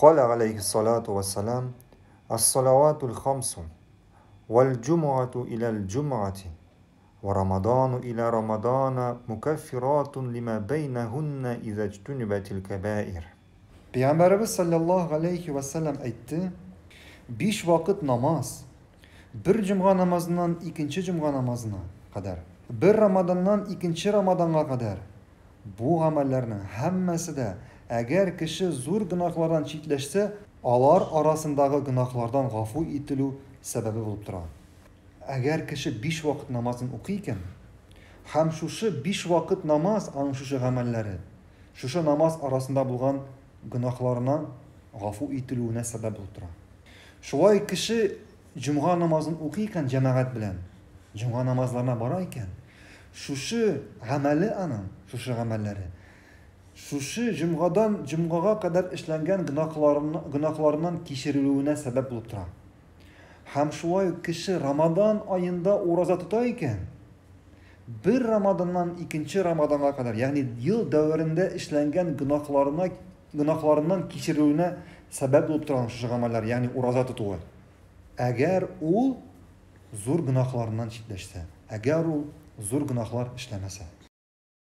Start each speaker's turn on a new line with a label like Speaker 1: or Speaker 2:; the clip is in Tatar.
Speaker 1: Каля галәйһиссалату вәссәлам, Ас-салаватул хамсу, вәл җумгату иләл җумгати, вә рамадану илә рамадана мукаффиратун лима бәйнәһуннә иза иҗтунибәтил кәбаир. Пәйгамбәребез салләллаһу галәйһи вә сәлләм әйтте, Биш вакыт намаз, бер җомга намазыннан икенче җомга намазына кадәр, бер Рамаданнан икенче Рамаданга кадәр, бу гамәлләрнең һәммәсе дә, әгәр кеше зур гөнаһлардан читләшсә, алар арасындагы гөнаһлардан гафу ителү сәбәбе булып тора. Әгәр кеше биш вакыт намазын укый икән, һәм шушы биш вакыт намаз, аның шушы гамәлләре, шушы намаз арасында булган гөнаһларына гафу ителүенә сәбәп булып тора. Шулай кеше җомга намазын укый икән җәмәгать белән, җомга намазларына бара икән, шушы гамәле аның, шушы гамәлләре, шушы җомгадан җомгага кадәр эшләнгән гөнаһларыннан кичерелүенә сәбәп булып тора. Һәм шулай ук кеше Рамадан аенда ураза тота икән, бер Рамаданнан икенче Рамаданга кадәр, ягъни ел дәверендә эшләнгән гөнаһларына гөнаһларыннан кичерелүенә сәбәп булып торган шушы гамәлләр, ягъни ураза тотуы. Әгәр ул зур гөнаһларыннан читләшсә, әгәр ул зур гөнаһлар эшләмәсә.